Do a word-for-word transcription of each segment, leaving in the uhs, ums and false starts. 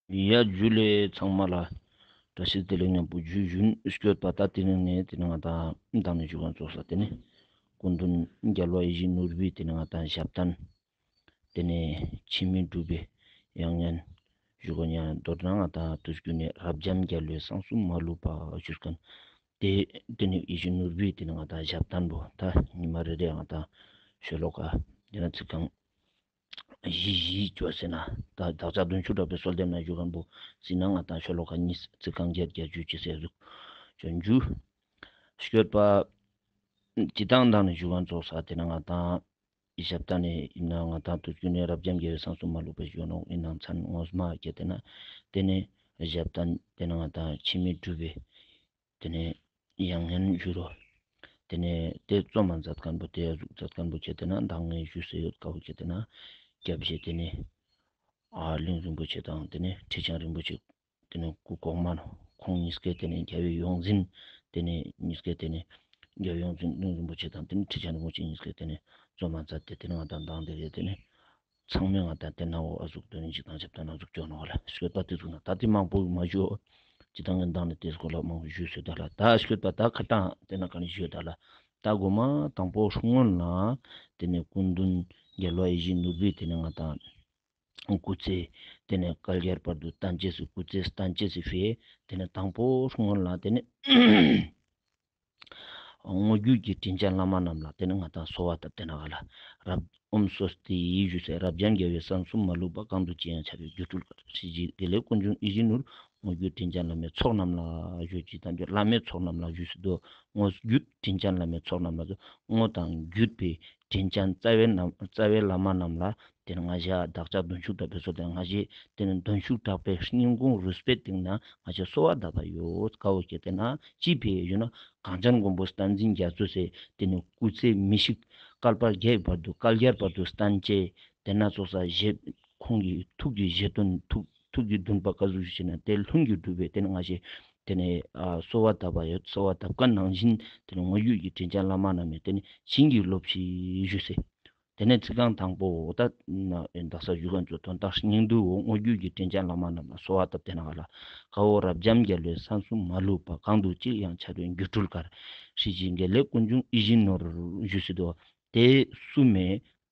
ཡ་ཇུ་ལེ་ཚང་མ་ལ་བཀྲ་ཤིས་བདེ་ལེགས་ཉམ་པོ་ཇུ་ཞུན་སྐྱོད་པ། ད་དེ་རིང་ནས་དེ་ནས་ང་ཏང་མདང་ནས་ཞུ་གན་ཚོགས་ས་དེ་ནས་སྐུ་མདུན་རྒྱལ་བ་ཡིད་བཞིན་ནོར་བུའི་དེ་ནས་ང་ཏང་ཞབས་བརྟན། དེ་ནས་འཆི་མེད་འབྲུག་པའི་ཡང་སྙན་ཞུ་གན་ཡང་མདོར་ན་ང་ཏང་དུས་རྒྱུན་ནས་རབ་འབྱམས་རྒྱལ་བའི་གསང་གསུམ་མ་ལུས་པ་ཞུ་གན་དེ་དེ་ནས་ཡིད་བཞིན་ནོར་བུའི་དེ་ནས་ང་ཏང་ཞབས་བརྟན་པོ་ད་ཉི་མ་རེ་རེ་ང་ཏང་ཤོ་ལོ་ཀ་དེ་ནས་ཚིག་རྐང་བཞི་བཞི་བཅོས་ཟེར་ན་ད་བདག་ཅག་བདུན་ཅུ་དྲུག་པའི་གསོལ་འདེབས་ན་ཞུ་གན་པོ་ཟིན་ན་ང་ཏང་ཤོ་ལོ་ཀ་གཉིས་ཚིག་རྐང་བརྒྱད་བརྒྱད་ཅུ་ཅི་ཟེར་ཟུག་ཅོ་འཇུ་སྐྱོད་པ། སྤྱི་བཏང་མདང་ནས་ཞུ་གན་ཚོགས་ས་དེ་ནས་ང་ཏང་ཞབས་བརྟན་ནས་ཡིན་ན་ང་ཏང་དུས་རྒྱུན་ནས་རབ་འབྱམས་རྒྱལ་བའི་གསང་གསུམ་མ་ལུས་པ་ཞུ་ནོག་ཡིན་ནང་མཚན་ངོ་མ་སྐྱེ་དེ་ན་དེ་ནས་ཞབས་བརྟན་དེ་ནས་ང་ཏང་འཆི་མེད་འབྲུག་པའི་དེ་ནས་ཡང་སྙན་ཞུ་རོ། དེ་ནས་དེ་རྩོམ་མ་མཛད་མཁན་པོ་དེ་ཡ་ཟུག་མཛད་མཁན་པོ་ཁྱེད་དེ་ན་མདང་ངས་ཞུས་ཟེར་ཡོད་ཀ་བོ་ཁྱེད་དེ་ན་སྐྱབས་རྗེ་དེ་ནས་ཨ་གླིང་རིན་པོ་ཆེ་དང་དེ་ནས་ཁྲི་བྱང་རིན་པོ་ཆེ་དེ་ནས་སྐུ་གོང་མ་ནོ་ཁོང་གཉིས་ཀས་དེ་ནས་རྒྱལ་བའི་ཡོངས་འཛིན་དེ་ནས་གཉིས་ཀས་དེ་ནས་རྒྱལ་བའི་ཡོངས་འཛིན་གླིང་རིན་པོ་ཆེ་དང་དེ་ནས་ཁྲི་བྱང་རིན་པོ་ཆེ་གཉིས་ཀས་དེ་ནས་རྩོམ་མ་མཛད་དེ་དེ་ནས་ང་དང་མདང་དེ་རེད་དེ་ནས། ཚང་མས་ང་དང་དེ་ན་འོ་ཨ་ཟུག་དོན་ཅིག་དང་ཆབ་དང་ན་ཟུག་ཅོ་ནོ་ལ་སྐྱོད་པ་དེ་ཟུག་ན་ད་དེ་མང་པོ་མ་ཞུ། ཅི་དང་ངན་དང་ནི་དེ་སྐོར་ལ་མང་པོ་ཞུས་སོད་ད་ལ་ད་སྐྱོད་པ་ད་ཁ་ཏང་དེ་ན་ག་ནི་ཞུས་ད་ལ་ད་གོ་མ་དང་པོ་སྔོན་ལ་དེ་ནས་སྐུ་མདུན་རྒྱལ་བ་ཡིད་བཞིན་ནོར་བུའི་དེ་ནས་ང་དང་སྐུ་ཚེ་དེ་ནས་བསྐལ་བརྒྱར་བར་དུ་བརྟན་ཅེས་སི་སྐུ་ཚེ་བརྟན་ཅེས་སི་ཕིའ་དེ་ནས་དང་པོ་སྔོན་ལ་དེ་ནས། དངོས་བརྒྱུད་ཀྱི་དྲིན་ཅན་བླ་མ་རྣམས་ལ་དེ་ནི་ང་དང་གསོལ་བ་བཏབ་དེ་ན་ག་ལ་རབ་ཨོཾ་སྭ་སྟི་ཞུ་སེ་རབ་འབྱམས་རྒྱལ་བའི་གསང་གསུམ་མ་ལུས་པ་གང་དུ་མཆིས་ཡང་ཁྱབ་པའི་སྒྱུ་འཕྲུལ་དཀར་ཧྲཱིཿ་དགེ་ལེགས་ཀུན་འབྱུང་ཡིད་བཞིན་ནོར་བུ་དངོས་བརྒྱུད་དྲིན་ཅན་བླ་མའི་ཚོགས་རྣམས་ལ་ཞུ་ཅིག་དང་བླ་མའི་ཚོགས་རྣམས་ལ་ཞུ་སེ་དོ། དངོས་བརྒྱུད་དྲིན་ཅན་བླ་མའི་ཚོགས་རྣམས་ལ་དངོས་དང་བརྒྱུད་པའི་དྲིན་ཅན་རྩ་བའི་རྣམ་རྩ་བའི་བླ་མ་རྣམས་ལ་དེ་ནི་ང་ཞ་བདག་ཅག་གདོན་ཞུགས་དྲག་པའི་ཚོགས་དེ་ང་ཞའི་དེ་ནི་གདོན་ཞུགས་དྲག་པའི་སྙིང་ཁོང་རུས་པའི་གཏིང་ན་ང་ཞའི་གསོལ་བ་བཏབ་པ་ཡོད་ཀ་བོ་ཁྱེད་དེ་ན་ཅི་ཕིའ་ཞུ་ན། གངས་ཅན་མགོན་པོ་བསྟན་འཛིན་རྒྱ་མཚོ་ཟེར་དེ་ནི་སྐུ་ཚེ་མི་ཤིགས་བསྐལ་པ་བརྒྱའི་བར་དུ་བསྐལ་བརྒྱར་བར་དུ་བསྟན་ཅེས་དེ་ན་ཚོགས་ས་བཞེད་ཁོང་གི་ཐུགས་ཀྱི་བཞེད་དོན་ཐུགས་ཐུགས་ཀྱི་འདུན་པ་ཀ་ཟུག་ཞུ་ན་དེ་ལྷུན་གྱིས་གྲུབ་པའི་དེ་ནི་ང་ཞའི་དེ་ནི་ཨ་གསོལ་བ་བཏབ་པ་ཡོད། གསོལ་བ་བཏབ་མཁན་ནང་བཞིན་དེ་ནི་དངོས་བརྒྱུད་ཀྱི་དྲིན་ཅན་བླ་མ་རྣམས་ནི་དེ་ནི་བྱིན་གྱིས་རློབས་ཤིག་ཞུ་སེ། དེ་ནས་ཚིག་རྐང་དང་པོ་འོ་ད་ན་ཨེ་དག་ས་ཞུ་མཁན་ཚོ་དོན་དག་སྙིང་བསྡུས་འོ་དངོས་བརྒྱུད་ཀྱི་དྲིན་ཅན་བླ་མ་རྣམས་ལ་གསོལ་བ་བཏབ་དེ་ན་ག་ལ་ཀ་བོ་རབ་འབྱམས་རྒྱལ་བའི་གསང་གསུམ་མ་ལུས་པ་གང་དུ་མཆིས་ཡང་ཁྱབ་པའི་སྒྱུ་འཕྲུལ་དཀར་ཧྲཱིཿ་དགེ་ལེགས་ཀུན་འབྱུང་ཡིད་བཞིན་ནོར་བུ་ཞུ་སེ་དོ། དེ་གསུམ་མེ་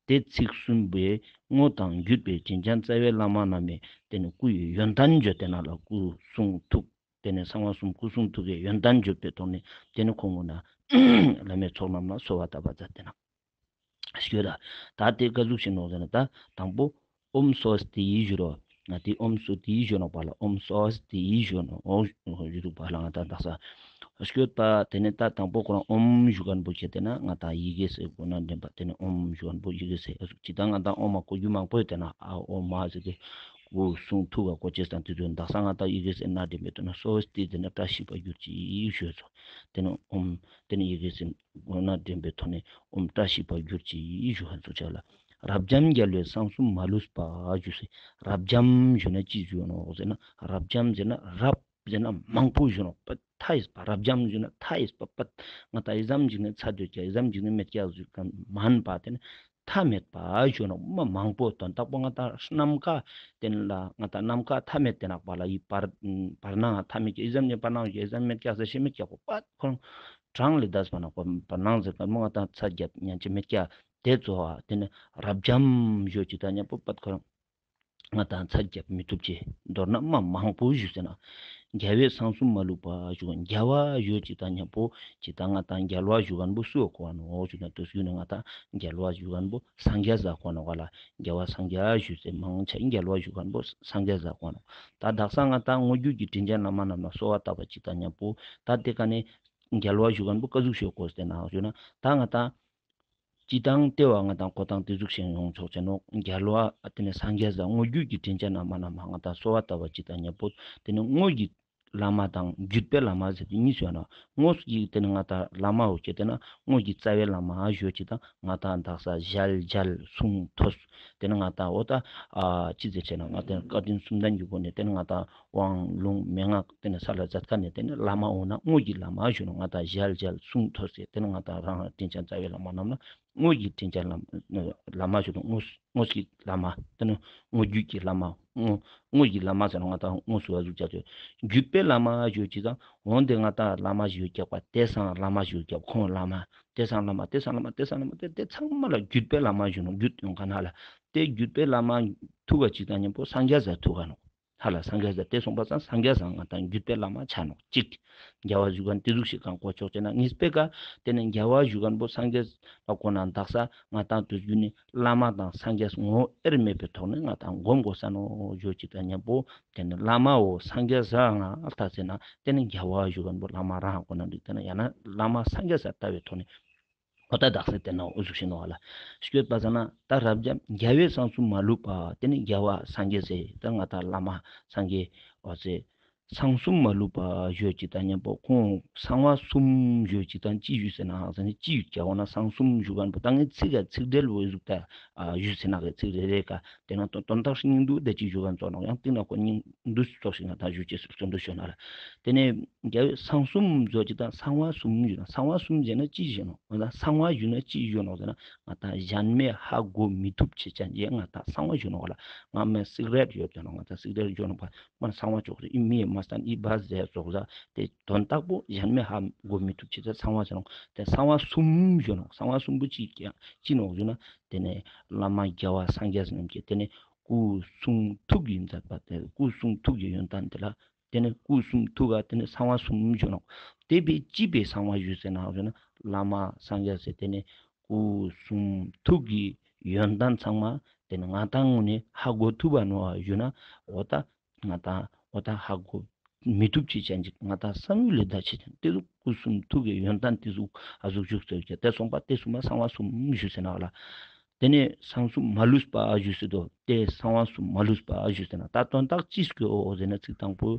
དེ་ཚིག་གསུམ་པའི་དངོས་དང་བརྒྱུད་པའི་དྲིན་ཅན་རྩ་བའི་བླ་མ་རྣམས་མེ་དེ་ནི་སྐུ་ཡི་ཡོན་ཏན་བརྗོད་དེ་ན་ལ་སྐུ་གསུང་ཐུགས་དེ་ནི་གསང་བ་གསུམ་སྐུ་གསུང་ཐུགས་ཀྱི་ཡོན་ཏན་བརྗོད་པའི་ཐོག་ནས་དེ་ནི་ཁོང་ངོ་ན་བླ་མའི་ཚོགས་རྣམས་ལ་གསོལ་བ་བཏབ་པ་མཛད་དེ་ན། ཞུ་ད། ད་དེ་ཀ་ཟུག་ཞིག་ནོག་ཟེར་ན་ད་དང་པོ་ཨོཾ་སྭ་སྟི་ཞུ་རོ། ང་དེ་ཨོཾ་སྭ་སྟི་ཞུ་ནོག་པ་ལ་ཨོཾ་སྭ་སྟི་ཞུ་ནོག་ཨོ་ཞུ་རུག་པ་ལ་ང་ད་དག་ས་ཞུ་ད། དེ་ནས་ད་དང་པོ་ཁོ་རང་ཨོཾ་ཞུ་མཁན་པོ་ཁྱེད་དེ་ན་ང་ད་ཡི་གེ་སེ་གོ་ན་འདྲེན་པ་དེ་ནས་ཨོཾ་ཞུ་མཁན་པོ་ཡི་གེ་སེ་ཅི་ད་ང་ད་ཨོ་མ་གོ་རྒྱུ་མང་པོ་ཡོད་དེ་ན་ཨ་ཨོ་མ་ཟེར་ཏེ་སྐུ་གསུང་ཐུགས་ཀ་གོ་ཅེས་དང་དེ་ཚོ་དག་ས་ང་ད་ཡི་གེ་སེ་ན་འདྲེན་པའི་དོན་ན་སྭ་སྟི་དེ་ན་བཀྲ་ཤིས་པ་གྱུར་ཅིག་ཞུ་ཚོ། དེ་ནས་ཨོཾ་དེ་ནས་ཡི་གེ་སེ་གོ་ན་འདྲེན་པའི་ཐོག་ནས་ཨོཾ་བཀྲ་ཤིས་པ་གྱུར་ཅིག་ཞུ་ཧན་ཚུགས་ཆ་ལ། རབ་འབྱམས་རྒྱལ་བའི་གསང་གསུམ་མ་ལུས་པ་ཞུ་སེ། རབ་འབྱམས་ཞུ་ན་ཅི་ཞུ་ནོག་ཟེར་ན་རབ་འབྱམས་ཟེར་ན་རབ་ཟེར་ན་མང་པོ་ཞུ་ནོག་པ་མཐའ་ཡས་པ། རབ་འབྱམས་ཞུ་ན་མཐའ་ཡས་པ་པ། ང་ད་ཨི་ཙམ་ཞིག་ནས་ཚ་འདོད་ཀྱ་ཨི་ཙམ་ཞིག་ནས་མེད་ཀྱ་ཟུག་གམ་མན་པ་དེ་ནི་མཐའ་མེད་པ་ཞུ་ནོག་མ་མང་པོ་དོན་དག་པོ་ང་ད་ནམ་མཁའ་དེ་ནི་ལ་ང་ད་ནམ་མཁའ་མཐའ་མེད་དེ་ནག་པ་ལ་ཡི་བར་བར་སྣང་མཐའ་མེད་ཀྱ་ཨི་ཙམ་ནས་བར་སྣང་ཞུ་ཨི་ཙམ་མེད་ཀྱ་ཟེར་ཤེས་མེད་ཀྱ་པོ་པ་ཁོ་རང་། གྲངས་ལས་འདས་པ་ན་བར་སྣང་ཟེར་ཁན་མོ་ང་དང་ཚ་རྒྱབ་ཉན་ཅེས་མེད་ཀྱག་དེ་ཚོ་བ་དེ་ནི་རབ་འབྱམས་ཞུ་ཅིག་དང་མཉམ་པོ་པད་ཁོ་རང་ང་དང་ཚ་རྒྱབ་མི་ཐུབ་ཅེས་མདོར་ན་མ་མང་པོ་ཞུ་ཟེར་ན། རྒྱལ་བའི་གསང་གསུམ་མ་ལུས་པ་ཞུ་རྒྱལ་བ་ཞུ་ཅིག་དང་མཉམ་པོ་ཅིག་དང་ང་དང་རྒྱལ་བ་ཞུ་ཁན་པོ་སུ་གོ་བ་ནོག་ཞུ་ན་དུས་ཡུན་ནི་ང་དང་རྒྱལ་བ་ཞུ་ཁན་པོ་སངས་རྒྱས་ས་གོ་ནོག་ག་ལ། རྒྱལ་བ་སངས་རྒྱས་ཞུ་ཟེར་མང་ཆེ་རྒྱལ་བ་ཞུ་ཁན་པོ་སངས་རྒྱས་ས་གོ་ནོག་ད་དག་ས་ང་དང་དངོས་བརྒྱུད་ཀྱི་དྲིན་ཅན་བླ་མ་རྣམས་ལ་གསོལ་བ་བཏབ་པ་ཅིག་དང་མཉམ་པོ་ད་དེ་ཀ་ནས། རྒྱལ་བ་ཞུ་ཁན་པོ་ཀ་ཟུག་ཞུ་གོས་ཏེ་ན་ཞུ་ན་ད་ང་དང་སྤྱི་བཏང་ལྟེ་བ་ང་དང་གོ་སྟངས་དེ་ཟུག་ཤེས་ཡོང་ཆོག་ཅེ་ནོག་རྒྱལ་བ་དེ་ནས་སངས་རྒྱས་ས་དངོས་བརྒྱུད་ཀྱི་དྲིན་ཅན་བླ་མ་རྣམས་ལ་ང་དང་གསོལ་བ་བཏབ་པ་ཅིག་དང་མཉམ་པོ་དེ་ནས་དངོས་ཀྱི་བླ་མ་དང་བརྒྱུད་པའི་བླ་མ་ཟེར་ཏེ་གཉིས་ཡོད་ན་དངོས་ཀྱི་དེ་ནས་ང་དང་བླ་མ་འོ་ཁྱེད་དེ་ན་དངོས་ཀྱི་རྩ་བའི་བླ་མ་ཞུ་ཅིག་དང་ང་དང་དག་ས་ཞལ་མཇལ་གསུང་ཐོས་དེ་ནས་ང་དང་འོ་ད་ཨ་ཅི་ཟེར་ཆེ་ན་ང་དང་བཀའ་དྲིན་གསུམ་ལྡན་གྱི་སྒོ་ནས་དེ་ནས་ང་དང་དབང་ལུང་མན་ངག་དེ་ནས་ས་ལ་མཛད་ཁན་ནས་དེ་ནས་བླ་མ་འོ་ན་དངོས་ཀྱི་བླ་མ་ཞུ་ནོག་ང་དང་ཞལ་མཇལ་གསུང་ཐོས་ཟེར་དེ་ནས་ང་དང་རང་རང་དྲིན་ཅན་རྩ་བའི་བླ་མ་རྣམས་ལ་ དངོས་ཀྱི་དྲིན་ཅན་བླ་མ་ཞུ་དང་དངོས་དངོས་ཀྱི་བླ་མ་དེ་ནི་དངོས་བརྒྱུད་ཀྱི་བླ་མ་དངོས་དངོས་ཀྱི་བླ་མ་ཟེར་ན་ང་ཏང་དངོས་སུ་བ་ཟུག་ཅག་ཅོ། བརྒྱུད་པའི་བླ་མ་ཞུ་ཅིག་དང་འོན་ཏེ་ང་ཏང་བླ་མ་ཞུ་རྒྱག་པ་དེ་སང་བླ་མ་ཞུ་རྒྱག་ཁོང་བླ་མ་དེ་སང་བླ་མ་དེ་སང་བླ་མ་དེ་སང་བླ་མ་དེ་དེ་ཚང་མ་ལ་བརྒྱུད་པའི་བླ་མ་ཞུ་ནོག། བརྒྱུད་ཡོང་ཁ་ན་ལ་དེ་བརྒྱུད་པའི་བླ་མ་ཐུག་ག་ཅིག་དང་མཉམ་པོ་སངས་རྒྱས་ས་ཐུག་ག་ནོག། ཧ་ལ་སངས་རྒྱས་ས་དེ་སོང་པ་སང་སངས་རྒྱས་སང་ང་ཏང་བརྒྱུད་པའི་བླ་མ་ཆ་ནོག་གཅིག། རྒྱལ་བ་ཞུ་མཁན་དེ་ཟུག་ཞིག་གང་གོ་ཆོག་ཅེ་ན་གཉིས་པའི་ཀ་དེ་ནི་རྒྱལ་བ་ཞུ་མཁན་པོ་སངས་རྒྱས་ལ་གོ་ན་དག་ས་ང་ཏང་དུས་རྒྱུན་ནི་བླ་མ་དང་སངས་རྒྱས་ངོ་བོ་དབྱེར་མེད་པའི་ཐོག་ནས་ང་ཏང་སྒོམ་དགོས་ས་ནོག་ཞུ་ཅིག་དང་མཉམ་པོ་དེ་ནི་བླ་མའོ་སངས་རྒྱས་ས་ང་ལྟ་ཟེར་ན་དེ་ནི་རྒྱལ་བ་ཞུ་མཁན་པོ་བླ་མ་རང་གོ་ན་འགྲིག། དེ་ནི་ཡང་ན་བླ་མ་སངས་རྒྱས་ས་ལྟ་བའི་ཐོག་ནས་འོ་ད་དག་ས་དེ་ན་འོ་ཟུག་ཤིག་ནོག་ལ། སྐྱོད་པ་ཟ་ན་ད་རབ་འབྱམས་རྒྱལ་བས་གསང་གསུམ་མ་ལུས་པ། དེ་ནི་རྒྱལ་བ་སངས་རྒྱས་ཟེར་ད་ང་ཏང་བླ་མ་སངས་རྒྱས་འོ་ཟེར་གསང་གསུམ་མ་ལུས་པ་ཞུ་ཅིག་དང་མཉམ་པོ་ཁོང་གསང་བ་གསུམ་ཞུ་ཅིག་དང་ཅི་ཞུ་ཟེར་ན་ཧང་ཟེར་ནི་ཅི་ཡོད་ཀྱག་འོ་ན་གསང་གསུམ་ཞུ་མཁན་པོ་ད་ངས་ཚིག་ག་ཚིག་འགྲེལ་བོ་ཟུག་ད་ཞུ་ཟེར་ན་གི་ཚིག་རེ་རེ་ཀ་དེ་ན་དོན་དག་སྙིང་བསྡུས་དེ་ཅི་ཞུ་མཁན་ཙོགས་ནོག། ཡང་སྟེང་ན་ཁོ་སྙིང་བསྡུས་ཙོགས་ཤིག་ང་ད་ཞུ་ཅེས་སུ་བརྩོན་འགྲུས་ཞུ་ན་ལ། དེ་ནས་རྒྱལ་བས་གསང་གསུམ་ཞུ་ཅིག་དང་གསང་བ་གསུམ་ཞུ་ན་གསང་བ་གསུམ་ཟེར་ན་ཅི་ཞུ་ནོག། འོ་ན་གསང་བ་ཞུ་ན་ཅི་ཞུ་ནོག་ཟེར་ན་ང་ད་གཞན་མས་ཧ་གོ་མི་ཐུབ་ཅེས་ཅན་ཡེ་ང་ད་གསང་བ་ཞུ་ནོག་ལ། ང་མ་སིག་རེཊ་ཡོད་ཟེར་ནོག། ང་ད་སིག་རེཊ་ཞུ་ནོག་པ་མ་གསང་བ་ཅོག་རེ་ཨི་མི་མ་སྟན་ཨི་བ་ཟེར་ཙོགས་ཟ་དེ་དོན་དག་པོ་གཞན་མས་ཧ་གོ་མི་ཐུབ་ཅེས་ད་གསང་བ་ཟེར་ནོག། དེ་གསང་བ་གསུམ་ཞུ་ནོག། གསང་བ་གསུམ་པོ་ཅི་ཅི་ནོག་ཞུ་ན་དེ་ནས་བླ་མ་རྒྱལ་བ་སངས་རྒྱས་རྣམས་ཀྱི་དེ་ནས་སྐུ་གསུང་ཐུགས་ཀྱི་མཛད་པ་དེ་སྐུ་གསུང་ཐུགས་ཀྱི་ཡོན་ཏན་དེ་ལ་དེ་ནས་སྐུ་གསུང་ཐུགས་ཀ་དེ་ནས་གསང་བ་གསུམ་ཞུ་ནོག། དེ་བས་ཅི་བས་གསང་བ་ཞུ་ཟེར་ན་ཞུ་ན་བླ་མ་སངས་རྒྱས་ཟེར་དེ་ནས་སྐུ་གསུང་ཐུགས་ཀྱི་ཡོན་ཏན་ཚང་མ་དེ་ནས་ང་ཏང་ངོས་ནས་ཧ་གོ་ཐུབ་པ་ནོག་ཞུ་ན་འོ་ད་ང་ཏང་འོ་ད་ཧ་གོ་མི་ཐུབ་ཅེས་ཅན་ཅིག་ང་ཏང་བསམ་ཡུལ་ལས་འདའ་ཅེས་ཅན་དེ་ཟུག་སྐུ་གསུང་ཐུགས་ཀྱི་ཡོན་ཏན་དེ་ཟུག་ཨ་ཟུག་བཞུགས་ཟེར་གྱི་དེ་སོང་པ་དེ་སོང་མ་གསང་བ་གསུམ་ཞུ་ཟེར་ན་ལ། དེ་ནས་གསང་གསུམ་མ་ལུས་པ་ཞུ་ཟེར་དོ། དེ་གསང་བ་གསུམ་མ་ལུས་པ་ཞུ་ཟེར་ན་ད་དོན་དག་ཅི་སྐྱོ་འོ་ཟེར་ན་ཚིག་དང་པོ་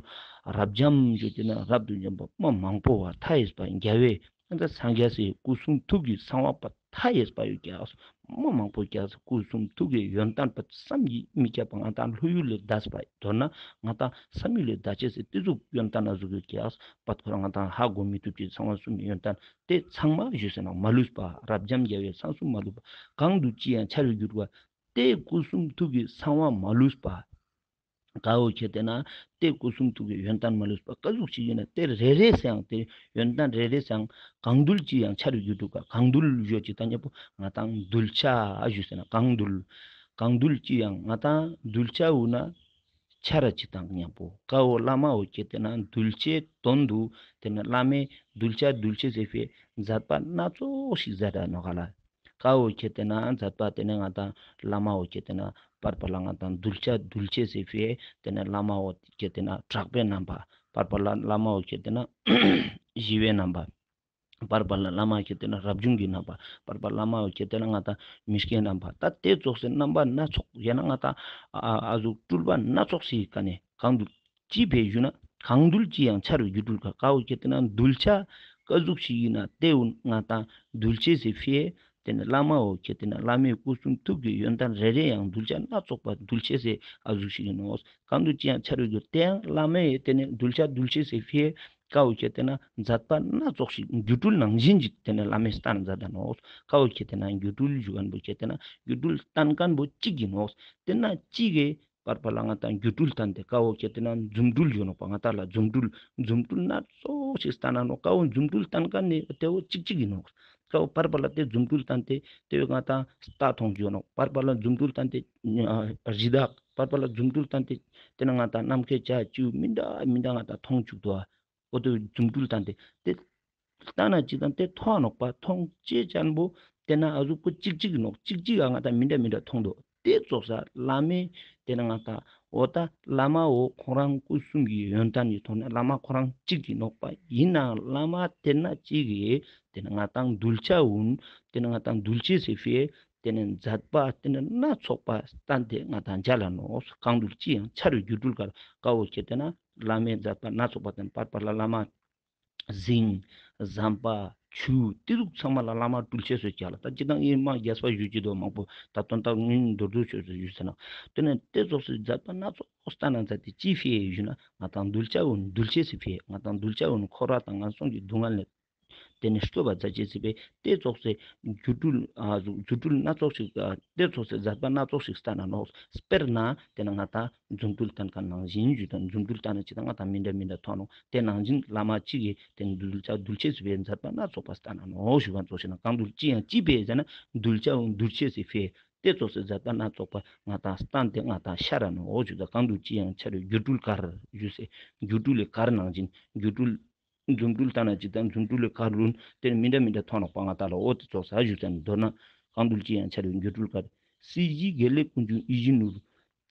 རབ་འབྱམས་ཞུ་དེ་ན་རབ་ཏུ་འབྱམས་པ་མ་མང་པོ་བ་མཐའ་ཡས་པ་རྒྱལ་བས་ད་སངས་རྒྱས་སི་སྐུ་གསུང་ཐུགས་ཀྱི་གསང་བ་པ་མཐའ་ཡས་པ་ཡོད་ཀྱག། མ་མང་པོ་ཀྱག། སྐུ་གསུང་ཐུགས་ཀྱི་ཡོན་ཏན་པ་བསམ་གྱིས་མི་ཁྱབ་པ་ང་ཏང་ལྷོད་ཡུལ་ལས་འདས་པ་མདོར་ན་ང་ཏང་བསམ་ཡུལ་ལས་འདའ་ཅེས་སི་དེ་ཟུག་ཡོན་ཏན་ན་ཟུག་ཡོད་ཀྱག། པ་ཁོ་རང་ང་ཏང་ཧ་གོ་མི་ཐུབ་ཅེས་གསང་བ་གསུམ་གྱི་ཡོན་ཏན་དེ་ཚང་མ་ཞུ་ཟེར་ན་མ་ལུས་པ་རབ་འབྱམས་རྒྱལ་བའི་གསང་གསུམ་མ་ལུས་པ། གང་དུ་ཅི་ཡང་འཆར་བའི་རྒྱུད་ལ་དེ་སྐུ་གསུང་ཐུགས་ཀྱི་གསང་བ་མ་ལུས་པ། ཀ་བོ་ཁྱེར་ཏེ་ན་དེ་སྐུ་གསུང་ཐུགས་ཀྱི་ཡོན་ཏན་མ་ལུས་པ་ཀ་ཟུག་ཅིག་ཡོད་ན་དེ་རེ་རེ་སང་དེ་ཡོན་ཏན་རེ་རེ་སང་གང་འདུལ་ཅི་ཡང་འཆར་བའི་རྒྱུད་དུ་ཀ་གང་འདུལ་ཞུ་ཅིག་དང་མཉམ་པོ་ང་ཏང་གདུལ་བྱ་ཞུ་ཟེར་ན་གང་འདུལ། གང་འདུལ་ཅི་ཡང་ང་ཏང་གདུལ་བྱ་འོ་ན་འཆར་ཅིག་དང་མཉམ་པོ་ཀ་བོ་བླ་མ་བོ་ཁྱེར་ཏེ་ན་གདུལ་བྱའི་དོན་དུ་དེ་ནི་བླ་མས་གདུལ་བྱ་གདུལ་བྱེད་ཟེར་བའི་མཛད་པ་སྣ་ཚོགས་ཤིག་མཛད་ད་ནོག་ག་ལ། ཀ་བོ་ཁྱེར་ཏེ་ན་མཛད་པ་དེ་ནི་ང་ཏང་བླ་མ་བོ་ཁྱེར་ཏེ་ན་པར་པ་ལ་ང་ཏང་གདུལ་བྱ་གདུལ་བྱེད་ཟེར་བའི་དེ་ནི་བླ་མ་བོ་ཁྱེར་ཏེ་ན་དྲག་པོའི་རྣམ་པ། པར་པ་ལ་བླ་མ་བོ་ཁྱེར་ཏེ་ན་ཞི་བའི་རྣམ་པ། པར་པ་ལ་བླ་མ་ཁྱེར་ཏེ་ན་རབ་བྱུང་གི་རྣམ་པ། པར་པ་བླ་མ་བོ་ཁྱེར་ཏེ་ན་ང་ཏང་མི་སྐྱའི་རྣམ་པ། ད་དེ་ཙོགས་སེ་རྣམ་པ་སྣ་ཚོགས་ཡང་ན་ང་ཏང་ཨ་ཨ་ཟུག་སྤྲུལ་པ་སྣ་ཚོགས་སི་ཀ་ནས་གང་འདུལ། ཅི་ཕི་ཞུ་ན་གང་འདུལ་ཅི་ཡང་འཆར་བའི་རྒྱུད་དུ་ཀ་ཀ་བོ་ཁྱེར་ཏེ་ན་གདུལ་བྱ་ཀ་ཟུག་ཞིག་ཡིན་ན་དེ་འོ་ང་ཏང་གདུལ་བྱེད་ཟེར་བའི་དེ་ནི་བླ་མ་བོ་ཁྱེར་ཏེ་ན་བླ་མའི་སྐུ་གསུང་ཐུགས་ཀྱི་ཡོན་ཏན་རེ་རེ་ཡང་གདུལ་བྱ་སྣ་ཚོགས་པ་གདུལ་བྱེད་ཟེར་ཨ་ཟུག་ཞིག་ཡིན་ནོག། གང་འདུལ་ཅི་ཡང་འཆར་བའི་རྒྱུད་དེ་ཡང་བླ་མའི་དེ་ནི་གདུལ་བྱ་གདུལ་བྱེད་ཟེར་བའི་ཀ་བོ་ཁྱེར་ཏེ་ན་མཛད་པ་སྣ་ཚོགས་ཤིག་སྒྱུ་འཕྲུལ་ནང་བཞིན་ཅིག་དེ་ནི་བླ་མས་སྟན་མཛད་ད་ནོག། ཀ་བོ་ཁྱེར་ཏེ་ན་སྒྱུ་འཕྲུལ་ཞུ་མཁན་པོ་ཁྱེར་ཏེ་ན་སྒྱུ་འཕྲུལ་སྟན་མཁན་པོ་གཅིག་ཡིན་ནོག། དེ་ན་གཅིག་གི་པར་པ་ལ་ང་ཏང་སྒྱུ་འཕྲུལ་སྟན་ཏེ་ཀ་བོ་ཁྱེར་ཏེ་ན་རྫུ་འཕྲུལ་ཞུ་ནོག་པ། ང་ཏང་ལ་རྫུ་འཕྲུལ་རྫུ་འཕྲུལ་སྣ་ཚོགས་ཤིག་སྟན་ན་ནོག། ཀ་བོ་རྫུ་འཕྲུལ་སྟན་མཁན་ནི་དེ་བོ་གཅིག་གཅིག་ཡིན་ནོག། ཀ་བོ་པར་པ་ལ་དེ་རྫུ་འཕྲུལ་སྟན་ཏེ་དེ་བོ་ང་ཏང་རྟ་མཐོང་ཞུ་ནོག། པར་པ་ལ་རྫུ་འཕྲུལ་སྟན་ཏེ་ཨ་རི་དྭགས། པར་པ་ལ་རྫུ་འཕྲུལ་སྟན་ཏེ་དེ་ན་ང་ཏང་ནམ་མཁའི་བྱ་བྱིའུ་མི་འདྲ་མི་འདྲ་ང་ཏང་མཐོང་བཅུག་དོ། འོ་དེ་རྫུ་འཕྲུལ་སྟན་ཏེ་དེ་ལྟ་ན་ཅིག་དང་དེ་མཐོང་ནོག་པ། མཐོང་ཅེས་ཅན་པོ་དེ་ན་ཨ་ཟུག་པོ་གཅིག་གཅིག་ནོག། གཅིག་གཅིག་ཨ་ང་ཏང་མི་འདྲ་མི་འདྲ་མཐོང་དོ། དེ་ཙོགས་ས་བླ་མས་དེ་ན་ང་ཏང་འོ་ད་བླ་མ་འོ་ཁོང་རང་སྐུ་གསུམ་གྱི་ཡོན་ཏན་གྱི་ཐོག་ནས་བླ་མ་ཁོ་རང་གཅིག་གི་ནོག་པ། ཡིན་ནའང་བླ་མ་དེ་ན་གཅིག་གི་དེ་ན་ང་ཏང་གདུལ་བྱ་འོ་དེ་ན་ང་ཏང་གདུལ་བྱ་ཟེར་བའི་དེ་ན་མཛད་པ་དེ་ན་སྣ་ཚོགས་པ་སྟན་ཏེ་ང་ཏང་མཇལ་ལ་ནོག། གང་འདུལ་ཅི་ཡང་འཆར་བའི་སྒྱུ་འཕྲུལ་ཀ་བོ་ཁྱེར་ཏེ་ན་བླ་མའི་མཛད་པ་སྣ་ཚོགས་པ་དེ་ན་པར་པ་ལ་བླ་མ་གཟིངས། ཟམ་པ། ཆུ། དེ་ཟུག་ཚང་མ་ལ་བླ་མ་སྤྲུལ་ཆས་སུ་བྱ་ལ། ད་ཅི་དང་ཨིན་མ་རྒྱས་པ་ཞུ་ཅི་དོ་མང་པོ་ད་དོན་དག་ཉིན་མདོར་བསྡུས་ཆོས་སུ་ཞུ་ཟེར་ན། དེ་ནས་དེ་ཙོགས་སུ་མཛད་པ་སྣ་ཚོགས་སྟན་ན་མཛད་དེ་ཅི་ཕི་ཡེ་ཞུ་ན་ང་ཏང་གདུལ་བྱ་འོ་ན་གདུལ་བྱེད་སི་ཕི་ཡེ། ང་ཏང་གདུལ་བྱ་འོ་ན་འཁོར་བ་དང་ངན་སོང་གི་སྡུག་བསྔལ་ནས་ ཏེ་ནེ་སྟོབས་པ་མཛད་ཅེས་སི་ཕིའ་ཏེ་ཙོགས་སི་སྒྱུ་འཕྲུལ་ཨ་སྒྱུ་འཕྲུལ་སྣ་ཚོགས་ཤིག་ཨ་ཏེ་ཙོགས་སི་མཛད་པ་སྣ་ཚོགས་ཤིག་སྟན་ན་ནོག། དཔེར་ན་ཏེ་ནེ་ང་ཏང་རྫུ་འཕྲུལ་སྟན་ཁན་ནང་བཞིན་ཞུ་དང་རྫུ་འཕྲུལ་སྟན་ན་ཅི་དང་ང་ཏང་མི་འདྲ་མི་འདྲ་མཐོང་ནོག། ཏེ་ནང་བཞིན་བླ་མ་གཅིག་གི་ཏེ་ནེ་གདུལ་བྱ་འདུལ་ཅེས་སི་ཕིའ་མཛད་པ་སྣ་ཚོགས་པ་སྟན་ན་ནོག་ཞུ་བ་ཙོགས་ཤིག་ན། གང་འདུལ་ཅི་ཡང་ཅི་ཕིའ་ཟེར་ན་གདུལ་བྱ་འདུལ་ཅེས་སི་ཕིའ་ཏེ་ཙོགས་སི་མཛད་པ་སྣ་ཚོགས་པ་ང་ཏང་སྟན་ཏེ་ང་ཏང་ཤར་ར་ནོག་ཞུ་དང་། གང་འདུལ་ཅི་ཡང་འཆར་བའི་སྒྱུ་འཕྲུལ་གར་ཞུ་སེ་སྒྱུ་འཕྲུལ་ལི་གར་ནང་བཞིན་སྒྱུ་འཕྲུལ་རྫུ་འཕྲུལ་སྟན་ན་ཅི་དང་རྫུ་འཕྲུལ་ལི་གར་ལུན་ཏེ་ནེ་མི་འདྲ་མི་འདྲ་མཐོང་ནོག་པ། ང་ཏང་ལ་འོ་ཏེ་ཙོགས་ས་ཞུ་ཟེར་ན། མདོར་ན་གང་འདུལ་ཅི་ཡང་འཆར་བའི་སྒྱུ་འཕྲུལ་གར། སྲིད་ཞིའི་དགེ་ལེགས་ཀུན་འབྱུང་ཡིད་བཞིན་ནོར།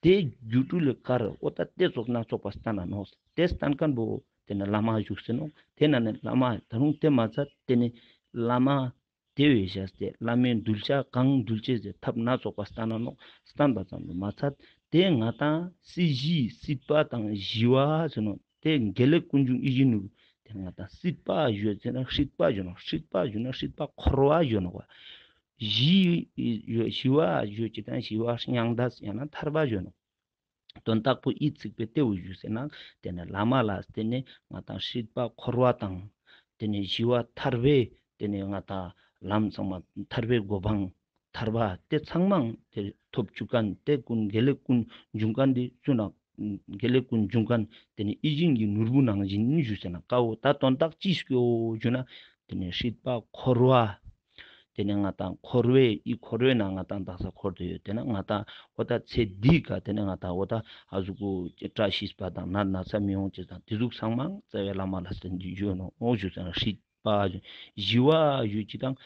ཏེ་སྒྱུ་འཕྲུལ་ལི་གར་འོ་ད་ཏེ་ཙོགས་སྣ་ཚོགས་པ་སྟན་ན་ནོག། ཏེ་སྟན་ཁན་བོ་ཏེ་ནེ་བླ་མ་བཞུགས་སེ་ནོག། ཏེ་ནེ་ནི་བླ་མ་ད་རུང་ཏེ་མ་ཚད་ཏེ་ནེ་བླ་མ་ཏེ་བས་བཞག་སྟེ་བླ་མའི་གདུལ་བྱ་གང་འདུལ་ཅེས་སི་ཐབས་སྣ་ཚོགས་པ་སྟན་ན་ནོག། སྟན་པ་ཙམ་དུ་མ་ཚད་ཏེ་ང་ཏང་སྲིད་ཞིའི་སྲིད་པ་དང་ཞི་བ་ཟེར་ནོག། ཏེ་དགེ་ལེགས་ཀུན་འབྱུང་ཡིད་བཞིན་ནོར། ཏེ་ང་ཏང་སྲིད་པ་ཞུ་ཅེས་ན་སྲིད་པ་ཞུ་ནོག། སྲིད་པ་ཞུ་ན་སྲིད་པ་འཁོར་བ་ཞུ་ནོག་པ། ཞི་ཞི་བ་ཞུ་ཅེས་ན་ཞི་བ་མྱང་འདས་ཡང་ན་ཐར་པ་ཞུ་ནོག། དོན་དག་པོ་འི་ཚིག་པོའི་ཏེ་བོ་ཞུ་ཟེར་ན་ཏེ་ནེ་བླ་མ་ལ་བརྟེན་ནེ་ང་ཏང་སྲིད་པ་འཁོར་བ་དང་ཏེ་ནེ་ཞི་བ་ཐར་པའི་ཏེ་ནེ་ང་ཏང་ལམ་ཚང་མ་ཐར་པའི་གོ་འཕང་ཐར་པ་ཏེ་ཚང་མ་ཏེ་ཐོབ་ཅུག་ཁན་ཏེ་ཀུན་དགེ་ལེགས་ཀུན་འབྱུང་ཁན་འདི་ཚུ་ན་དགེ་ལེགས་ཀུན་འབྱུང་ཁན་ཏེ་ནེ་ཡིད་བཞིན་གྱི་ནོར་བུ་ནང་བཞིན་ཞུ་ཟེར་ན་ཀ་བོ་ད་དོན་དག་ཅི་སྐྱོ་ཞུ་ན་ཏེ་ནེ་སྲིད་པ་འཁོར་བ། ཏེ་ནེ་ང་ཏང་འཁོར་བའི་འི་འཁོར་བའི་ནང་ང་ཏང་དག་ས་འཁོར་ཏེ་ཡོད། ཏེ་ནེ་ང་ཏང་འོ་ད་ཚེ་འདིའི་ཀ་ཏེ་ནེ་ང་ཏང་འོ་ད་ཨ་ཟུག་གུ་བཀྲ་ཤིས་པ་དང་ན་ན་ཚ་མི་ཡོང་ཅེས་དང་ཏེ་ཟུག་ཚང་མ་རྩ་བའི་བླ་མ་ལ་བརྟེན་ཏེ་ཞུ་ནོག། འོ་ཞུ་ཟེར་ན་སྲིད་པ་ཞི་བ་ཞུ་ཅེས་དང་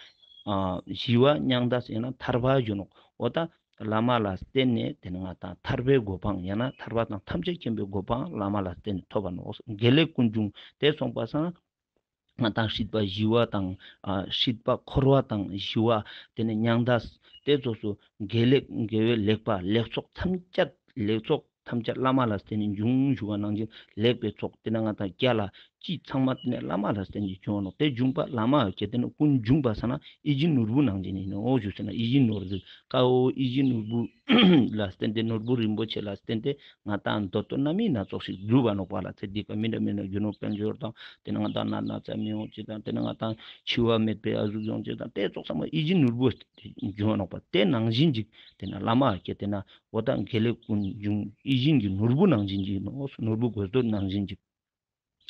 ཨ་ཞི་བ་མྱང་འདས་ཡང་ན་ཐར་པ་ཞུ་ནོག། འོ་ད་བླ་མ་ལ་བརྟེན་ནེ་ཏེ་ནེ་ང་ཏང་ཐར་པའི་གོ་འཕང་ཡང་ན་ཐར་པ་དང་ཐམས་ཅད་མཁྱེན་པའི་གོ་འཕང་བླ་མ་ལ་བརྟེན་ནེ་ཐོབ་པ་ནོག། དགེ་ལེགས་ཀུན་འབྱུང་ཏེ་སོང་པ་སང་ང་ཏང་སྲིད་པ་ཞི་བ་དང་ཨ་སྲིད་པ་འཁོར་བ་དང་ཞི་བ་ཏེ་ནེ་མྱང་འདས་ཏེ་ཙོགས་སུ་དགེ་ལེགས་དགེ་བའི་ལེགས་པ་ལེགས་ཚོགས་ཐམས་ཅད་ལེགས་ཚོགས་ཐམས་ཅད་བླ་མ་ལ་བརྟེན་ནེ་འབྱུང་ཞུ་བ་ནང་བཞིན་ལེགས་པའི་ཚོགས་ཏེ་ནེ་ང་ཏང་སྐྱེ་ལ་ཅི་ཚང་མ་ཏེ་ནེ་བླ་མ་ལ་བརྟེན་ནེ་འབྱུང་ནོག། ཏེ་འབྱུང་པ་བླ་མ་ཁྱེད་ཏེ་ནེ་ཀུན་འབྱུང་པ་ས་ན་ཡིད་བཞིན་ནོར་བུ་ནང་བཞིན་ཨིན་ནོག་ཞུ་ཟེར་ན་ཡིད་བཞིན་ནོར་བུ་ཀ་བོ་ཡིད་བཞིན་ནོར་བུ་ལ་བརྟེན་ཏེ་ནོར་བུ་རིན་པོ་ཆེ་ལ་བརྟེན་ཏེ་ང་ཏང་འདོད་དོན་རྣམ་སྨིན་སྣ་ཚོགས་ཤིག་འགྲུབ་པ་ནོག་པ་ལ། ཚེ་འདི་ཀ་མི་འདྲ་མི་འདྲ་རྒྱུ་ནོར་དཔལ་འབྱོར་དང་ཏེ་ནེ་ང་ཏང་ན་ན་ཚ་མི་ཡོང་ཅེས་དང་ཏེ་ནེ་ང་ཏང་འཆི་བ་མེད་པའི་ཨ་ཟུག་ཡོང་ཅེས་དང་ཏེ་ཙོགས་ཚང་མ་ཡིད་བཞིན་ནོར་བུ་འབྱུང་བ་ནོག་པ། ཏེ་ནང་བཞིན་ཅིག་ཏེ་ནེ་བླ་མ་ཁྱེད་ཏེ་ནེ་འོ་ད་དགེ་ལེགས་ཀུན་འབྱུང་ཡིད་བཞིན་གྱི་ནོར་བུ་ནང་བཞིན་ཅིག་ནོག། ནོར་བུ་དགོས་འདོད་ནང་བཞིན་ཅིག།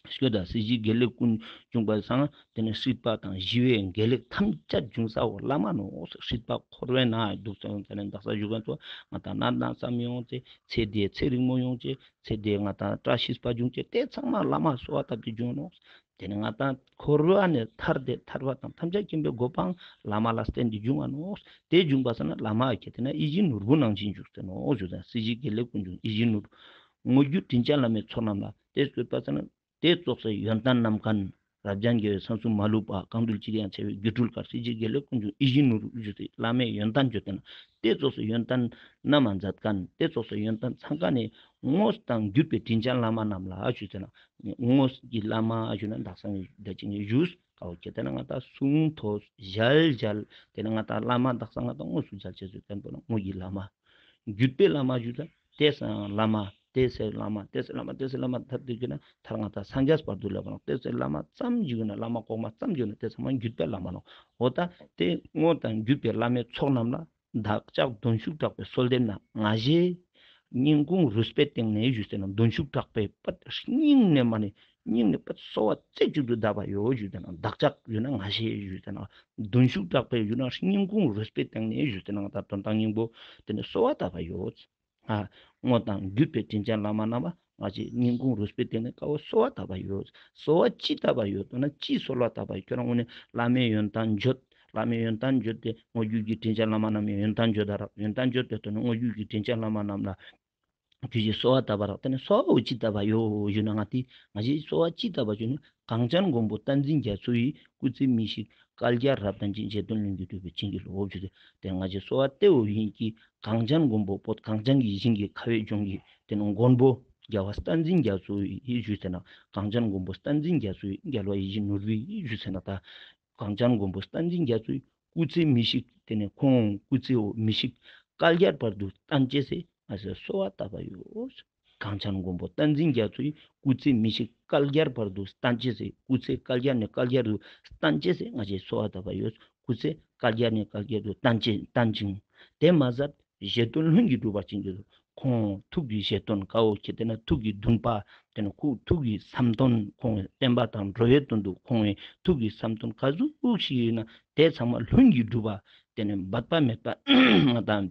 སྐྱོ་ད་སྲིད་ཞིའི་དགེ་ལེགས་ཀུན་འབྱུང་པ་སང་ཏེ་ནེ་སྲིད་པ་དང་ཞི་བའི་དགེ་ལེགས་ཐམས་ཅད་འབྱུང་ས་བོ་བླ་མ་ནོག། སྲིད་པ་འཁོར་བའི་ནང་འདུག་ས་ཡོང་ཏེ་ནེ་དག་ས་ཞུ་ཁན་ཚོ་ང་ཏང་ན་ན་ཚ་མི་ཡོང་ཅེས་ཚེ་འདི་ཚེ་རིང་མོ་ཡོང་ཅེས་ཚེ་འདི་ང་ཏང་བཀྲ་ཤིས་པ་འབྱུང་ཅེས་ཏེ་ཚང་མ་བླ་མ་གསོལ་བ་བཏབ་སྟེ་འབྱུང་ནོག། ཏེ་ནེ་ང་ཏང་འཁོར་བ་ནེ་ཐར་ཏེ་ཐར་པ་དང་ཐམས་ཅད་མཁྱེན་པའི་གོ་འཕང་བླ་མ་ལ་བརྟེན་ཏེ་འབྱུང་བ་ནོག། ཏེ་འབྱུང་པ་ས་ན་བླ་མ་ཁྱེད་ཏེ་ནེ་ཡིད་བཞིན་ནོར་བུ་ནང་བཞིན་འབྱུང་ཟེར་ནོག་ཞུ་ཟེར་ན་སྲིད་ཞིའི་དགེ་ལེགས་ཀུན་འབྱུང་ཡིད་བཞིན་ནོར་བུ། དངོས་བརྒྱུད་དྲིན་ཅན་བླ་མའི་ཚོགས་རྣམས་ལ། ཏེ་སྐྱོད་པ་ས་ན་ཏེ་ཙོགས་སི་ཡོན་ཏན་རྣམས་ཁན་རབ་འབྱམས་རྒྱལ་བའི་གསང་གསུམ་མ་ལུས་པ། གང་འདུལ་ཅིར་ཡང་འཆར་བའི་སྒྱུ་འཕྲུལ་གར། སྲིད་ཞིའི་དགེ་ལེགས་ཀུན་འབྱུང་ཡིད་བཞིན་ནོར་བུ་ཞུ་སྟེ་བླ་མའི་ཡོན་ཏན་བརྗོད་དེ་ན་ཏེ་ཙོགས་སི་ཡོན་ཏན་རྣམ་མཛད་ཁན་ཏེ་ཙོགས་སི་ཡོན་ཏན་ཚང་ཁན་ནི་དངོས་དང་བརྒྱུད་པའི་དྲིན་ཅན་བླ་མ་རྣམས་ལ་ཞུ་ཟེར་ན་དངོས་ཀྱི་བླ་མ་ཞུ་ན་དག་ས་ནེ་ད་ཅི་ནེ་ཞུས་ཀ་བོ་ཁྱེད་ཏེ་ནེ་ང་ཏང་གསུང་ཐོས་ཞལ་མཇལ་ཏེ་ནེ་ང་ཏང་བླ་མ་དག་ས་ང་ཏང་དངོས་སུ་མཇལ་ཅེས་སུ་བསྟན་པོ་ན་དངོས་ཀྱི་བླ་མ། བརྒྱུད་པའི་བླ་མ་ཞུ་ད་ཏེ་སང་བླ་མ་ཏེ་སེ་བླ་མ་ཏེ་སེ་བླ་མ་ཏེ་སེ་བླ་མ་ཐར་ཏེ་གྱུར་ན་ཐར་ང་ཏང་སངས་རྒྱས་བར་དུ་ལེབ་བ་ནོག། ཏེ་སེ་བླ་མ་ཙམ་ཞིག་ཡོད་ན་བླ་མ་གོང་མ་ཙམ་ཞིག་ཡོད་ན་ཏེ་ཚང་མ་བརྒྱུད་པའི་བླ་མ་ནོག། འོ་ད་ཏེ་དངོས་དང་བརྒྱུད་པའི་བླ་མའི་ཚོགས་རྣམས་ལ་བདག་ཅག་གདུང་ཤུགས་དྲག་པོས་གསོལ་འདེབས་ན། ང་ཞེས་སྙིང་ཁུང་རུས་པའི་གཏིང་ནས་ཞུས་ཟེར་ན་གདུང་ཤུགས་དྲག་པོས་པད་སྙིང་ནེ་མ་ནེ་སྙིང་ནེ་པད་གསོལ་བ་རྩེ་གཅིག་ཏུ་བཏབ་པ་ཡོད་ཞུས་ཟེར་ན་བདག་ཅག་ཡོད་ན་ང་ཞེས་ཞུས་ཟེར་ན་གདུང་ཤུགས་དྲག་པོས་ཞུས་ན་སྙིང་ཁུང་རུས་པའི་གཏིང་ནས་ཞུས་ཟེར་ན་ང་ཏང་དོན་དག་སྙིང་པོ་ཏེ་ནེ་གསོལ་བ་བཏབ་པ་ཡོད། ཨ་དངོས་དང་བརྒྱུད་པའི་དྲིན་ཅན་བླ་མ་རྣམས་ང་ཞེས་སྙིང་ཁུང་རུས་པའི་གཏིང་ནས་ཀ་བོ་གསོལ་བ་བཏབ་པ་ཡོད། གསོལ་བ་ཅི་བཏབ་པ་ཡོད་ལབ་ན་ཅི་གསོལ་བ་བཏབ་པ་ཡོད། ཁྱོད་རང་ངོས་ནེ་བླ་མའི་ཡོན་ཏན་བརྗོད། བླ་མའི་ཡོན་ཏན་བརྗོད་དེ་དངོས་བརྒྱུད་ཀྱི་དྲིན་ཅན་བླ་མ་རྣམས་ཡོན་ཏན་བརྗོད་ད་རག། ཡོན་ཏན་བརྗོད་དེ་དོན་དངོས་བརྒྱུད་ཀྱི་དྲིན་ཅན་བླ་མ་རྣམས་ལ་ཁྱོད་ཀྱིས་གསོལ་བ་བཏབ་པ་རག། ཏེ་ནེ་གསོལ་བ་ཅི་བཏབ་པ་ཡོད་ཞུ་ན་ང་ཏི་ང་ཞེས་གསོལ་བ་ཅི་བཏབ་པ་ཞུ་ན་གངས་ཅན་མགོན་པོ་བསྟན་འཛིན་རྒྱ་མཚོ་ཡི་སྐུ་ཚེ་མི་ཤིགས་བསྐལ་བརྒྱར་རབ་བརྟན་ཅིང་། རྗེ་བཙུན་ལྷུན་གྱིས་གྲུབ་པའི་བྱིན་གྱིས་རློབས་ཞུས་ཏེ་ཏེ་ང་ཞེས་གསོལ་བ་བཏབ་པོ་ཨིན་གྱི་གངས་ཅན་མགོན་པོ་བོད་གངས་ཅན་གྱི་ཞིང་གི་ཁ་བའི་ལྗོངས་ཀྱི་ཏེ་ནེ་མགོན་པོ་རྒྱལ་བ་བསྟན་འཛིན་རྒྱ་མཚོ་ཡི་ཞུས་ཟེར་ན་གངས་ཅན་མགོན་པོ་བསྟན་འཛིན་རྒྱ་མཚོ་ཡི་རྒྱལ་བ་ཡིད་བཞིན་ནོར་བུའི་ཞུས་ཟེར་ན་ད་གངས་ཅན་མགོན་པོ་བསྟན་འཛིན་རྒྱ་མཚོའི་སྐུ་ཚེ་མི་ཤིགས་ཏེ་ནེ་ཁོང་སྐུ་ཚེ་བོ་མི་ཤིགས་བསྐལ་བརྒྱར་བར་དུ་བརྟན་ཅེས་སི་ང་ཞེས་གསོལ་བ་བཏབ་པ་ཡོད། གངས་ཅན་མགོན་པོ་བསྟན་འཛིན་རྒྱ་མཚོ་ཡི་སྐུ་ཚེ་མི་ཤིགས་བསྐལ་བརྒྱར་བར་དུ་བརྟན་ཅེས་སི། སྐུ་ཚེ་བསྐལ་བརྒྱར་ནས་བསྐལ་བརྒྱར་དུ་བརྟན་ཅེས་སི་ང་ཞའི་གསོལ་བ་བཏབ་པ་ཡོད། སྐུ་ཚེ་བསྐལ་བརྒྱར་ནས་བསྐལ་བརྒྱར་དུ་བརྟན་ཅིང་བརྟན་ཅིང་། དེ་མ་ཟད་བཞེད་དོན་ལྷུན་གྱིས་གྲུབ་པར་བྱིན་གྱིས་རློབས། ཁོང་ཐུགས་ཀྱི་བཞེད་དོན་ཀ་བོ་ཁྱེད་དེ་ན་ཐུགས་ཀྱི་འདུན་པ་དེ་ནི་ཁོ་ཐུགས་ཀྱི་བསམ་དོན་ཁོང་བསྟན་པ་དང་འགྲོ་བའི་དོན་དུ་ཁོང་ཐུགས་ཀྱི་བསམ་དོན་ག་ཟུག་ཞིག་ཡིན་ན་དེ་ཚང་མ་ལྷུན་གྱིས་གྲུབ་པ་དེ་ནི་འབད་པ་མེད་པ་ང་དང་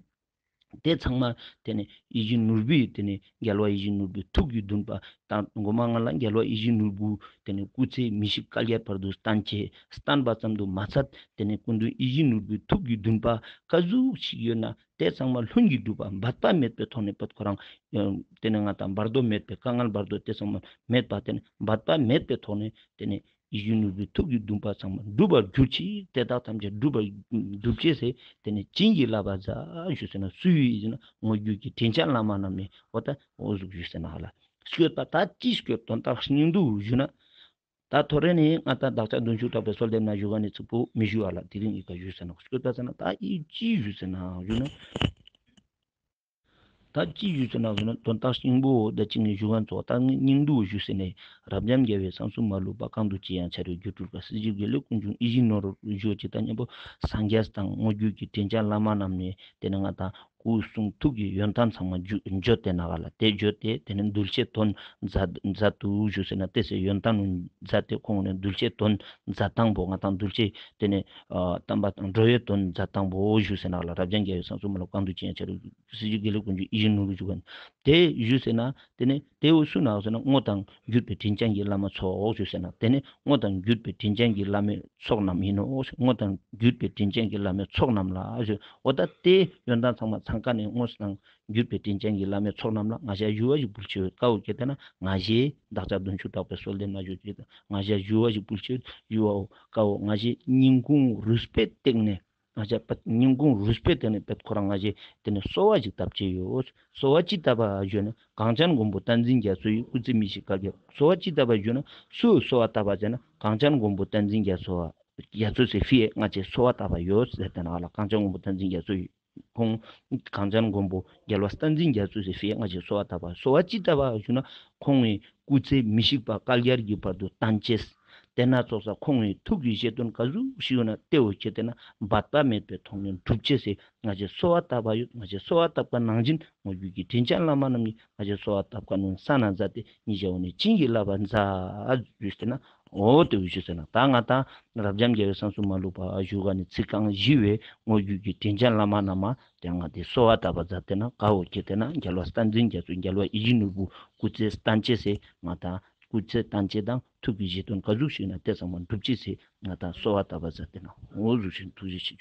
དེ་ཚང་མ་དེ་ནི་ཡིད་བཞིན་ནོར་བུའི་དེ་ནི་རྒྱལ་བ་ཡིད་བཞིན་ནོར་བུའི་ཐུགས་ཀྱི་འདུན་པ་དང་མགོ་མ་ང་ལ་རྒྱལ་བ་ཡིད་བཞིན་ནོར་བུ་དེ་ནི་སྐུ་ཚེ་མི་ཤིགས་བསྐལ་བརྒྱར་བར་དུ་བརྟན་ཅེས་བསྟན་པ་ཙམ་དུ་མ་ཚད་དེ་ནི་སྐུ་མདུན་ཡིད་བཞིན་ནོར་བུའི་ཐུགས་ཀྱི་འདུན་པ་ག་ཟུག་ཞིག་ཡོད་ན་དེ་ཚང་མ་ལྷུན་གྱིས་གྲུབ་པ་འབད་པ་མེད་པའི་ཐོག་ནས་བད་ཁོ་རང་དེ་ནི་ང་དང་བར་དོ་མེད་པའི་དཀའ་ངལ་བར་དོ་དེ་ཚང་མ་མེད་པ་དེ་ནི་འབད་པ་མེད་པའི་ཐོག་ནས་དེ་ནི་ཡིད་བཞིན་ནོར་བུའི་ཐུགས་ཀྱི་འདུན་པ་ཚང་མ་འགྲུབ་པར་གྱུར་ཅིག་དེ་དག་ཐམས་ཅད་འགྲུབ་པར་འགྲུབ་ཅེས་སི་དེ་ནི་བྱིན་གྱིས་བརླབས་པ་མཛད་ཞུས་ཟེར་ན་སུ་ཡིན་ཟེར་ན་དངོས་བརྒྱུད་ཀྱི་དྲིན་ཅན་བླ་མ་རྣམས་ནི་འོ་ད་འོ་ཟུག་ཞུས་ཟེར་ན་ཧ་ལ་སྐྱོད་པ་ད་ཅི་སྐྱོད་དོན་དག་སྙིང་བསྡུས་ཞུ་ན། ད་ཐོ་རེ་ནི་ང་ད་བདག་ཅག་བདུན་ཅུ་དྲུག་པའི་གསོལ་འདེབས་ན་ཞུ་ག་ནི་ཚིག་པོ་མི་ཞུ་བ་ལ་དེ་རིང་ཡི་ག་ཞུས་ཟེར་ན་སྐྱོད་པ་ཟེར་ན་ད་ཡི་ཅི་ཞུས་ཟེར་ན་ཞུ་ན། ད་ཅི་ཞུས་ཟེར་ན་ཟེར་ན་དོན་དག་སྙིང་པོ་ད་ཅི་ནི་ཞུ་ག་ཚོགས་ད་སྙིང་བསྡུས་ཞུས་ཟེར་ནས་རབ་འབྱམས་རྒྱལ་བའི་གསང་གསུམ་མ་ལུས་པ། གང་དུ་མཆིས་ཡང་བྱ་རུང་རྒྱུད་གྲོལ་བ། སྲིད་ཞིའི་དགེ་ལེགས་ཀུན་འབྱུང་ཡིད་བཞིན་ནོར་བུ་ཞུ་ཅིག་ད་མཉམ་པོ་སངས་རྒྱས་དང་དངོས་བརྒྱུད་ཀྱི་དྲིན་ཅན་བླ་མ་རྣམས་ནས་དེ་ནི་ང་དང་སྐུ་གསུང་ཐུགས་ཀྱི་ཡོན་ཏན་ཚང་མ་བརྗོད་དེ་ན་ག་ལ་དེ་བརྗོད་དེ་དེ་ནི་གདུལ་བྱའི་དོན་མཛད་མཛད་དུ་ཞུས་ཟེར་ན་དེ་སི་ཡོན་ཏན་མཛད་དེ་ཁོང་ནི་གདུལ་བྱའི་དོན་མཛད་སྟངས་པོ་ང་དང་གདུལ་བྱའི་དེ་ནི་ཨ་བསྟན་པ་དང་འགྲོ་བའི་དོན་མཛད་སྟངས་པོ་ཞུས་ཟེར་ན་ག་ལ་རབ་འབྱམས་རྒྱལ་བའི་གསང་གསུམ་མ་ལུས་པ། གང་དུ་མཆིས་ཡང་བྱ་རུང་རྒྱུད་གྲོལ་བ། སྲིད་ཞིའི་དགེ་ལེགས་ཀུན་འབྱུང་ཡིད་བཞིན་ནོར་བུ་ཞུ་ག་དེ་ཞུས་ཟེར་ན་དེ་ནི་དེ་བོ་སུ་ན་ཟེར་ན་དངོས་དང་བརྒྱུད་པའི་དྲིན་ཅན་གྱི་བླ་མའི་ཚོགས་ཞུས་ཟེར་ན་དེ་ནི་དངོས་དང་བརྒྱུད་པའི་དྲིན་ཅན་གྱི་བླ་མའི་ཚོགས་རྣམས་ཡིན་ནོ། དངོས་དང་བརྒྱུད་པའི་དྲིན་ཅན་གྱི་བླ་མའི་ཚོགས་རྣམས་ལ་ཞུ། འོ་ད་དེ་ཡོན་ཏན་ཚང་མ་ཚང་ཀ་ནས་དངོས་དང་བརྒྱུད་པའི་དྲིན་ཅན་གྱི་བླ་མའི་ཚོགས་རྣམས་ལ་ང་ཞའི་ཞུ་བ་ཞིག་འབུལ་ཆེ་བའི་ཀ་བོ་ཁྱེད་དེ་ན་ང་ཞའི་བདག་ཅག་བདུན་ཅུ་དྲུག་པའི་གསོལ་འདེབས་ན་ཞུ་ཅིག་ང་ཞའི་ཞུ་བ་ཞིག་འབུལ་ཆེ་བའི་ཞུ་བའོ་ཀ་བོ་ང་ཞའི་སྙིང་ཁུང་རུས་པའི་གཏིང་ནས་ང་ཞའི་སྙིང་ཁུང་རུས་པའི་གཏིང་ནས་བད་ཁོ་རང་ང་ཞའི་དེ་ནི་གསོལ་བ་ཞིག་བཏབ་ཅེས་ཡོད། གསོལ་བ་ཅི་བཏབ་པ་ཞུ་ན་གངས་ཅན་མགོན་པོ་བསྟན་འཛིན་རྒྱ་མཚོ་ཡི་སྐུ་ཚེ་མི་ཤིགས་བསྐལ་བརྒྱར། གསོལ་བ་ཅི་བཏབ་པ་ཞུ་ན་སུ་གསོལ་བ་བཏབ་པ་ཟེར་ན་གངས་ཅན་མགོན་པོ་བསྟན་འཛིན་རྒྱ་མཚོ་བ་རྒྱ་མཚོ་སི་ཕིའ་ང་ཞའི་གསོལ་བ་བཏབ་པ་ཡོད་ཟེར་ཏེ་ན་ལ་གངས་ཅན་མགོན་པོ་བསྟན་འཛིན་རྒྱ་མཚོ་ཡི་ཁོང་གངས་ཅན་མགོན་པོ་རྒྱལ་བ་བསྟན་འཛིན་རྒྱ་མཚོ་སི་ཕིའ་ང་ཞའི་གསོལ་བ་བཏབ་པ། གསོལ་བ་ཅི་བཏབ་པ་ཞུ་ན་ཁོང་ངི་སྐུ་ཚེ་མི་ཤིགས་པ་བསྐལ་བརྒྱར་གྱི་བར་དུ་བརྟན་ཅེས། དེ་ན་ཚོགས་ས་ཁོང་ངི་ཐུགས་ཀྱི་བཞེད་དོན་ག་ཟུག་ཞིག་ཡོད་ན་དེ་བོ་ཁྱེད་དེ་ན་འབད་པ་མེད་པའི་ཐོག་ནས་འགྲུབ་ཅེས་སི་ང་ཞའི་གསོལ་བ་བཏབ་པ་ཡོད། ང་ཞའི་གསོལ་བ་བཏབ་ཀ་ནང་བཞིན་དངོས་བརྒྱུད་ཀྱི་དྲིན་ཅན་བླ་མ་རྣམས་ནི་ང་ཞའི་གསོལ་བ་བཏབ་ཀ་ནང་ས་ན་མཛད་དེ་ཉིད་ཞའོ་ནི་བྱིན་གྱིས་བརླབས་པ་མཛད་ཞུས་ཏེ་ན། འོ་དེ་བོ་ཞུས་ཟེར་ན་ད་ང་དང་རབ་འབྱམས་རྒྱལ་བའི་གསང་གསུམ་མ་ལུས་པ་ཞུ་ག་ནི་ཚིག་རྐང་བཞི་བའི་དངོས་བརྒྱུད་ཀྱི་དྲིན་ཅན་བླ་མ་རྣམས་དེ་ང་དེ་གསོལ་བ་བཏབ་པ་མཛད་དེ་ན་ཀ་བོ་ཁྱེད་དེ་ན་རྒྱལ་བ་བསྟན་འཛིན་རྒྱ་མཚོ་རྒྱལ་བ་ཡིད་བཞིན་ནོར་བུ་སྐུ་ཚེ་བརྟན་ཅེས་སི་ང་དང་སྐུ་ཚེ་བརྟན་ཅེས་དང་ཐུགས་ཀྱི་བཞེད་དོན་ག་ཟུག་ཞིག་ཡོད་ན་དེ་ཚང་མ་འགྲུབ་ཅེས་སི་ང་དང་གསོལ་བ་བཏབ་པ་མཛད་དེ་ན་འོ་ཟུག་ཞིག་ཐུགས་རྗེ་ཆེ།